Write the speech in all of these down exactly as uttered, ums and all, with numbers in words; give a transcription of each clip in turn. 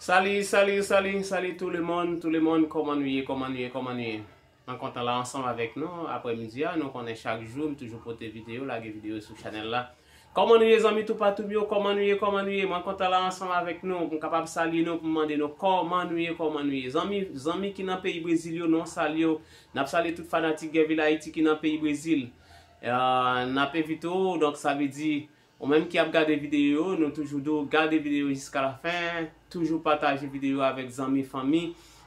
Salut, salut, salut, salut tout le monde, tout le monde, kòman nou ye, kòman nou ye, kòman nou ye? Mwen kontan la ansanm avèk nou, aprèmidi a, nou konnen chak jou, m toujou pote videyo, lage videyo sou chanèl la. Kòman nou ye, zanmi toupatou yo, kòman nou ye, kòman nou ye? Mwen kontan la ansanm avèk nou, pou m kapab salye nou, pou m mande nou, kòman nou ye, kòman nou ye? Zanmi, zanmi ki nan peyi Brezil yo, nou salye w, n ap salye tout fanatik Guerville Haïti ki nan peyi Brezil. Euh, n ap envite w, donk sa vle di, ou menm ki ap gade videyo yo, nou toujou di w gade videyo jiska la fen, toujou pataje videyo avèk zanmi, fanmi.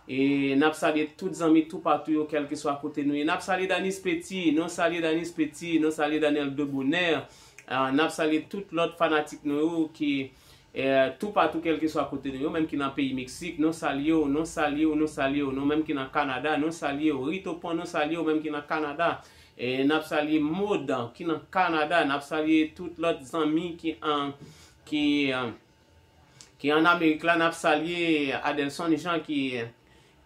E n ap salye tout zanmi toupatou yo, kèlkeswa kote nou ye. N ap salye Danis Petit, nou salye Danis Petit, nou salye Daniel Debonaire. Ah, n ap salye tout lòt fanatik nou yo ki, eh, toupatou, kèlkeswa kote nou yo, menm ki nan peyi Meksik, nou salye w, nou salye w, nou salye w. Nou menm ki nan Kanada, nou salye w. Rito Pon, nou salye w, menm ki nan Kanada. E n ap salye Maude ki nan Kanada, n ap salye tout lòt zanmi ki an, ki, eh, ki an Amerik la, n ap salye Adelson Jean ki,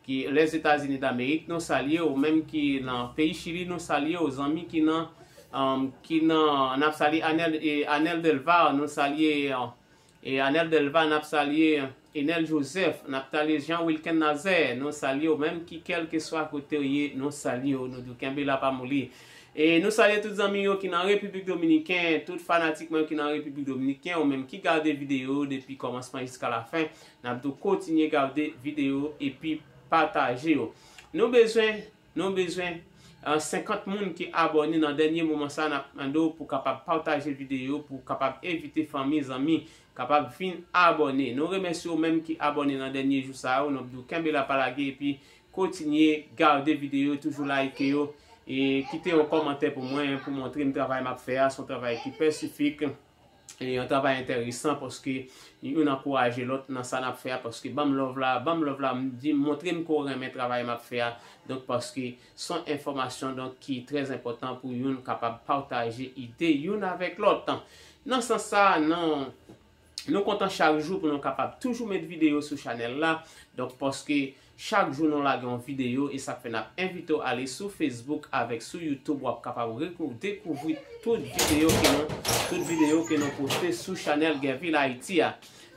ki Lèzetazini Damerik, nou salye w, menm ki nan peyi Chili, nou salye w, zanmi ki nan, um, ki nan, n ap salye Anel, e, Anel Delva, nou salye, e, Anel Delva, n ap salye Enel Joseph, n ap salye Jean Wilken Nazaire, nou salye w, menm ki kèlkeswa kote w ye, nou salye w, nou di w kenbe la pa moli. E nou salye tout zanmi yo ki nan Repiblik Dominiken, tout fanatik mwen ki nan Repiblik Dominiken, ou menm ki gade videyo depi kòmansman jiska la fen, n ap tou kontinye gade videyo epi pataje yo. Nou bezwen, nou bezwen, eh, senkant moun ki abòne nan dènye moman sa, n ap mande w pou kapab pataje videyo, pou kapab envite fanmi, zanmi, kapab vin abòne. Nou remèsye w menm ki abòne nan dènye jou sa yo, n ap di w kenbe la pa lage epi kontinye gade videyo, toujou like yo, e kite yon kòmantè pou mwen, pou montre m travay m ap fè a, se yon travay ki pasifik, e yon travay enteresan, paske youn ankouraje lòt nan sa n ap fè a, paske ban m love la, ban m love la, m di, montre m ke w renmen travay m ap fè a, donk, paske se yon enfòmasyon, donk, ki trè enpòtan pou youn kapab pataje ide youn avèk lòt. Nan sans sa, nan Nou kontan chak jou pou nou kapab toujou met videyo sou chanèl la. Donk, paske chak jou nou lage yon videyo, e sa k fè n ap envite w ale sou Facebook avèk sou YouTube, w ap kapab rekou-, dekouvri tout videyo ke nou, tout videyo ke nou poste sou chanèl Guerville Haïti a.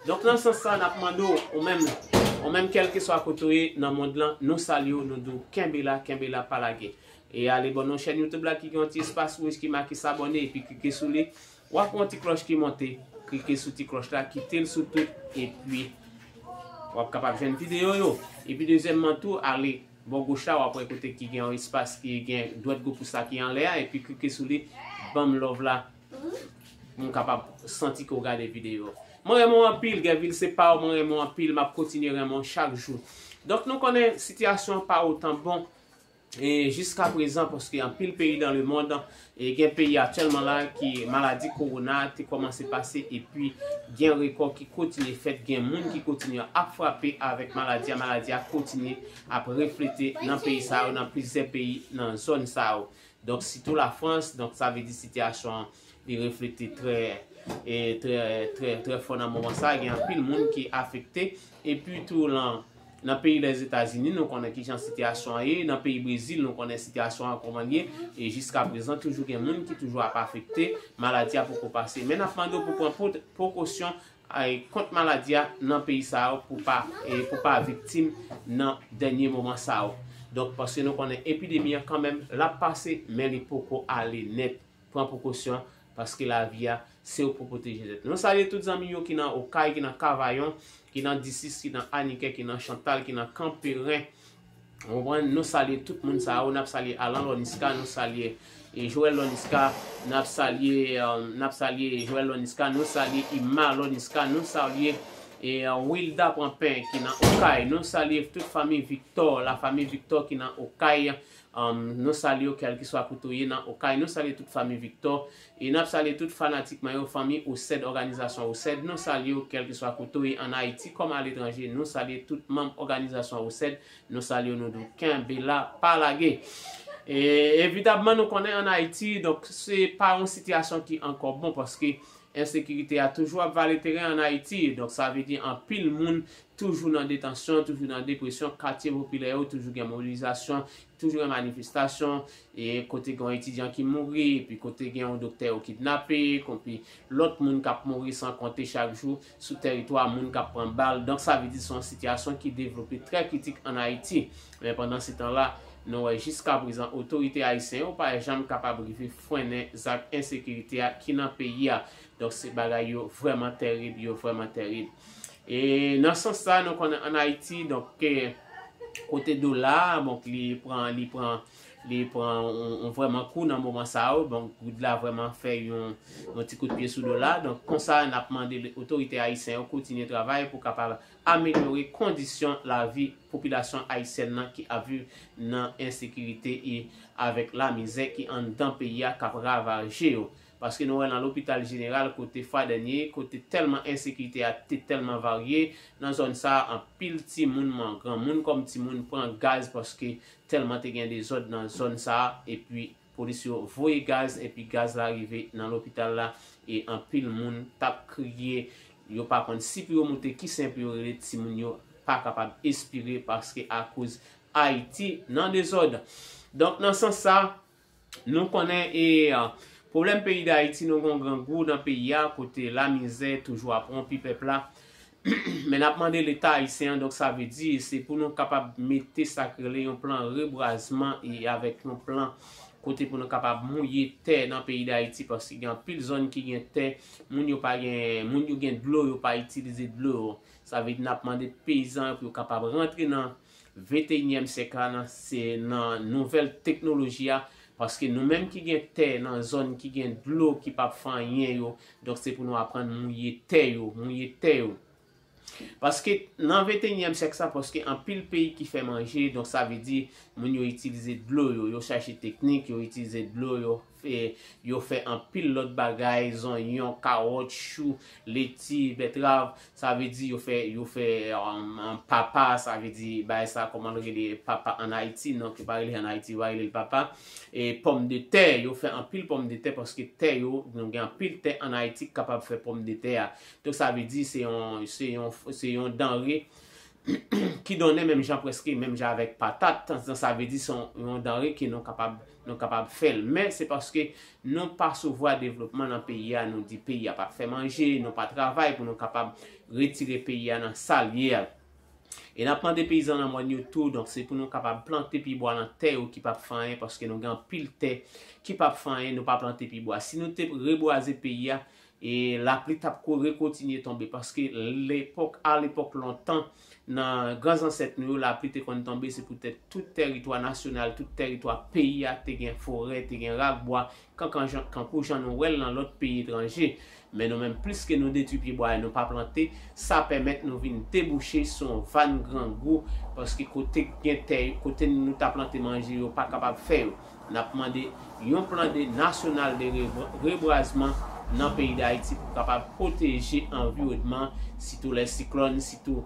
Donk, nan sans sa, n ap mande w, ou menm, ou menm, kèlkeswa kote w ye nan mond lan, nou salye w, nou di w kenbe la, kenbe la, pa lage. E ale bò nan chèn YouTube la ki gen yon ti espas wouj ki make s'abonner, epi klike sou li. W ap wè yon ti klòch ki monte, klike sou ti klòch la, kite l sou tout, epi w ap kapab jwenn videyo yo. Epi dezyèmman tou, ale bò goch la, w ap wè kote ki gen yon espas ki gen dwèt gwo pous la ki anlè a, epi klike sou li, ban m love la, pou m kapab santi ke w gade videyo. Mwen renmen w anpil, Guerville se pa w, mwen renmen w anpil, m ap kontinye renmen w chak jou. Donk, nou konnen sitiyasyon an pa otan bon, e jiska prezan, paske anpil peyi dans le monde, e gen peyi aktyèlman la ki maladi kowona te kòmanse pase, epi gen rekò ki kontinye fèt, gen moun ki kontinye ap frape avèk maladi a, maladi a kontinye ap reflete nan peyi sa yo, nan plizyè peyi nan zòn sa yo. Donk, sitou Lafrans, donk, sa vle di sitiyasyon an, li reflete trè, e, trè, trè, trè fò nan moman sa. Gen anpil moun ki afekte. Epi tou, nan, nan peyi Lèzetazini, nou konnen kijan sitiyasyon an ye. Nan peyi Brezil, nou konnen sitiyasyon an kòman l ye. E jiska prezan, toujou gen moun ki toujou ap afekte. Maladi a poko pase. Men n ap mande w pou pran po-, prekosyon, e, kont maladi a nan peyi sa yo pou pa, e, pou pa viktim nan dènye moman sa yo. Donk, paske nou konnen epidemi an kanmenm, l ap pase, men li poko ale nèt. Pran prekosyon, paske lavi a, se ou pou pwoteje tèt. Nou salye tout zanmi yo ki nan Okay, ki nan Kavayon, ki nan Disis, ki nan Anikè, ki nan Chantal, ki nan Kanperen. Ou konprann? Nou salye tout moun sa yo. N ap salye Alan Loniska, nou salye, e, Joël Loniska, n ap salye, e, n ap salye Joël Loniska, nou salye Ima Loniska, nou salye, e, Wilda Pranpen ki nan Okay. Nou salye tout fanmi Victor, la famille Victor ki nan Okay. Um, nou salye w kèlkeswa kote w ye nan Okay. Nou salye tout fanmi Victor. E n ap salye tout fanatik mwen yo, fanmi Osèd, òganizasyon Osèd. Nou salye w kèlkeswa kote w ye ann Ayiti kòm aletranje. Nou salye tout manm òganizasyon Osèd. Nou salye w, nou di w kenbe la, pa lage. E evitabman, nou konnen ann Ayiti, donk, se pa yon sitiyasyon ki ankò bon, paske Ensekirite a toujou ap vale teren ann Ayiti. Donk, sa vle di anpil moun toujou nan detansyon, toujou nan depresyon. Katye popilè yo toujou gen mobilizasyon, toujou gen manifestasyon, e kote gen yon etidyan ki mouri, epi kote gen yon doktè yo kidnape, epi lòt moun k ap mouri san konte chak jou sou tèritwa, moun k ap pran bal. Donk, sa vle di se yon sitiyasyon ki devlope trè kritik ann Ayiti. Men pandan se tan la, nou wè jiska prezan otorite ayisyen yo pa janm kapab rive frennen zak ensekirite a ki nan peyi a. Donk se bagay yo vrèman tèrib, yo vrèman tèrib. E nan sans sa, nou konnen ann Ayiti, donk, eh, kote dola, donk, li pran, li pran, li pran yon, yon vrèman kou nan moman sa yo. Donk, goud la vrèman fè yon, yon ti kout pye sou dola. Donk, konsa, n ap mande otorite ayisyen yo kontinye travay pou kapab amelyore kondisyon lavi popilasyon ayisyèn nan ki ap viv nan ensekirite e avèk lamizè ki anndan peyi a k ap ravaje yo. Paske nou wè nan lopital jeneral kote fwa dènye, kote tèlman ensekirite a te tèlman varye, nan zòn sa a, anpil timoun, granmoun kòm timoun pran gaz paske tèlman te gen dezòd nan zòn sa a, epi polis yo voye gaz, epi gaz la rive nan lopital la, e anpil moun t ap kriye, yo pa konn si pou yo moute, ki sen pou yo rele, timoun yo pa kapab espire paske akoz Ayiti nan dezòd. Donk, nan sans sa, nou konnen e, ah, pwoblèm peyi Dayiti, nou gen yon grangou nan peyi a, kote lamizè toujou ap wonpi pèp la. Men n ap mande Leta ayisyen an, donk sa vle di, se pou nou kapab mete sa k rele yon plan rebwazman e avèk yon plan kote pou nou kapab mouye tè nan peyi Dayiti, paske gen anpil zòn ki gen tè, moun yo pa gen, moun yo gen dlo, yo pa itilize dlo yo. Sa vle di n ap mande peyizan yo pou yo kapab rantre nan venteyinyèm syèk la, nan, se nan nouvèl teknoloji a, paske nou menm ki gen tè nan zòn ki gen dlo ki p ap fè anyen yo, donk se pou nou aprann mouye tè yo, mouye tè yo. Paske nan venteyinyèm syèk sa, paske anpil peyi ki fè manje, donk sa vle di moun yo itilize dlo yo, yo chache teknik, yo itilize dlo yo, fè, yo fè anpil lòt bagay, zonyon, kawòt, chou, leti, bètrav, sa vle di yo fè, yo fè, um, um, papa, sa vle di, bagay sa, kòman l rele papa ann Ayiti, non, ki pa rele ann Ayiti, yo pa rele l papa, e pòmdetè, yo fè anpil pòmdetè paske tè yo, nou gen anpil tè ann Ayiti ki kapab fè pòmdetè a. Donk, sa vle di se yon, se yon, se yon danre ki donnen menm jan, prèske menm jan avèk patat. Sa vle di se yon, yon danre ke nou kapab, nou kapab fè l. Men se paske nou pa sou vwa devlopman nan peyi a, nou di peyi a p ap fè manje, nou pa travay pou nou kapab retire peyi a nan sa l ye a. E n ap mande peyizan nan mòn yo tou, donk se pou nou kapab plante pyebwa nan tè yo ki p ap fè anyen, paske nou gen anpil tè ki p ap fè anyen, nou pa plante pyebwa. Si nou te rebwaze peyi a, e lapli t ap ko-, rekontinye tonbe, paske lepòk, a lepòk lontan, nan gran zansèt nou yo, lapli te konn tonbe, se poutèt tout tèritwa nasyonal, tout tèritwa peyi a te gen forè, te gen rakbwa, kankan jan, kankou jan nou wè l nan lòt peyi etranje. Men nou menm, plis ke nou detwi pyebwa e nou pa plante, sa pèmèt nou vin debouche sou yon vàn grangou, paske kote gen tè, kote nou ta plante manje, yo pa kapab fè yo. N ap mande yon plan de nasyonal de re-, rebwazman nan peyi Dayiti pou kapab pwoteje anviwònman, sitou lè siklòn, sitou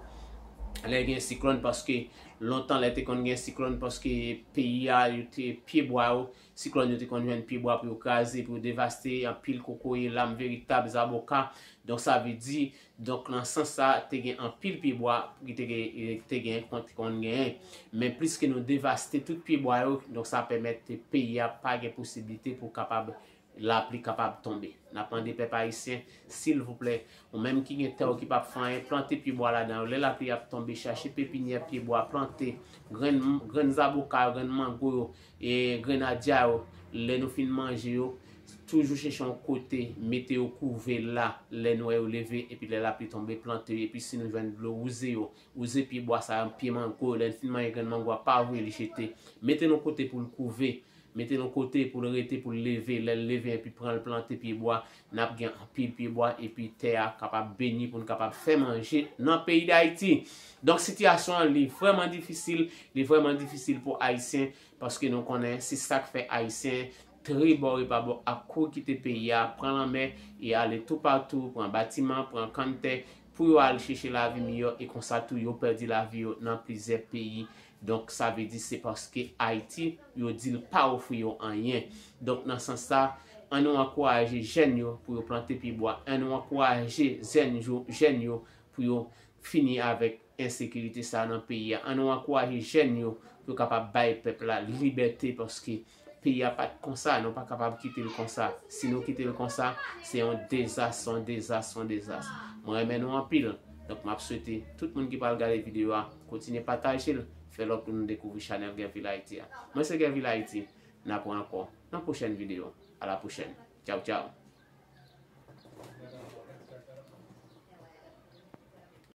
lè gen siklòn, paske lontan lè te konn gen siklòn, paske peyi a, yo te, pyebwa yo, siklòn yo te konn jwenn pyebwa pou yo kraze, pou yo devaste, anpil kokoye, lam veritab, zaboka. Donk, sa vle di, donk, nan sans sa, te gen anpil pyebwa ki te gen, te gen, konn, konn genyen. Men plis ke nou devaste tout pyebwa yo, donk, sa pèmèt peyi a pa gen posiblite pou kapab, lapli kapab tonbe. N ap mande pèp ayisyen, silvouplè, ou menm ki gen tè w ki p ap fè anyen, plante pyebwa ladan yo. Lè lapli ap tonbe, chache pepinyè pyebwa, plante grenn, grenn zaboka yo, grenn mango yo, e grenadya yo. Lè nou fin manje yo, toujou chèche yon kote, mete yo kouve la, lè nou wè yo leve, epi lè lapli tonbe, plante yo, epi si nou jwenn dlo, wouze yo, wouze pyebwa sa yo, pye mango yo, lè n fin manje grenn mango a, pa voye l jete, mete l yon kote pou l kouve, mete l yon kote pou l rete, pou l leve, lè l leve, epi pran l plante pyebwa, n ap gen anpil pyebwa, epi tè a kapab beni pou n kapab fè manje nan peyi Dayiti. Donk, sitiyasyon an, li vrèman difisil, li vrèman difisil pou Ayisyen, paske nou konnen se sa k fè Ayisyen tribò e pabò ap kouri kite peyi a, pran lanmè e ale toupatou, pran batiman, pran kanntè, pou yo al chèche lavi miyò, e konsa tou yo pèdi lavi yo nan plizyè peyi. Donk, sa vle di se paske Ayiti, yo di l pa ofri yo anyen. Donk, nan sans sa, An nou ankouraje jèn yo pou yo plante pye bwa. An nou ankouraje jèn yo, jèn yo pou yo fini avèk ensekirite sa nan peyi a. An nou ankouraje jèn yo pou yo kapab bay pèp la libète, paske peyi a pa t konsa, nou pa kapab kite l konsa. Si nou kite l konsa, se yon dezas, yon dezas, yon dezas. Mwen renmen nou anpil. Donk, m ap swete tout moun ki pral gade videyo a, kontinye pataje l, fè lòt pou nou dekouvri chanèl Guerville Haïti a. Mwen se Guerville Haïti, n ap wè ankò nan pwochèn videyo. A la pwochèn. Tchaw, tchaw.